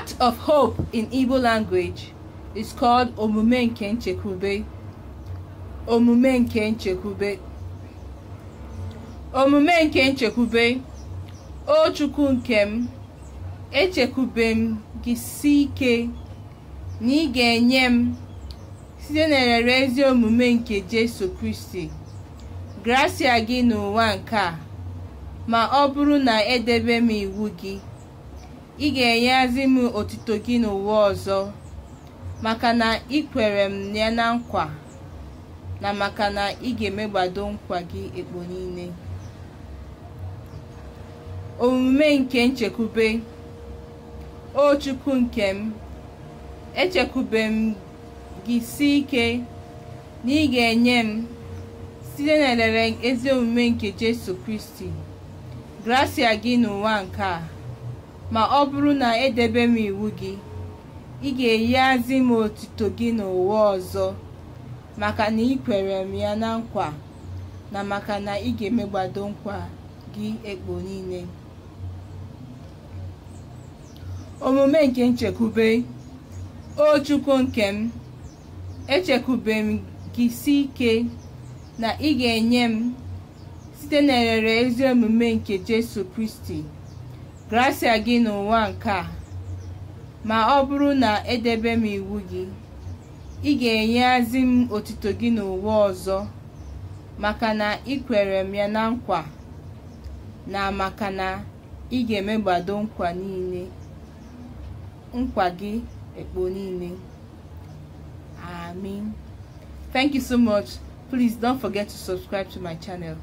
Act of hope in Igbo language is called omume nke nchekwube. Omume nke nchekwube. Omume nke nchekwube. O Chukwu nke m, echekwube m gị si ike na ị ga-enye m site n'elere ezi omume nke Jesu Kristi grasia gị n'ụwa nke a, ma ọ bụrụ na edebe m iwu gị, ị ga-enyeazị m otito gị n'ụwa ọzọ, maka na ị kwere m ya na nkwa, na maka na ị ga-emegbado nkwa gị ekpo niile. Omume nke nchekwube. O Chukwu nke m, echekwube m gị si ike na ị ga-enye m site n'elere ezi omume nke Jesu Kristi grasia gị n'ụwa nke a, ma ọ bụrụ na edebe m iwu gị, ị ga-eyiazị m otito gị n'ụwa ọzọ, maka na ị kwere m ya na nkwa, na maka na ị ga-emegbado nkwa gị ekpo niile. Omume nke nchekwube. O Chukwu nke m, echekwube m gị si ike na ị ga-enye m site n'elere ezi omume nke Jesu Kristi grasia gị n'ụwa nke a, ma ọ bụrụ na edebe m iwu gị, ị ga-enyeazị m otito gị n'ụwa ọzọ, maka na ị kwere m ya na nkwa, na maka na ị ga-emegbado nkwa niile, nkwa gị ekpo niile. Amen. Thank you so much. Please don't forget to subscribe to my channel.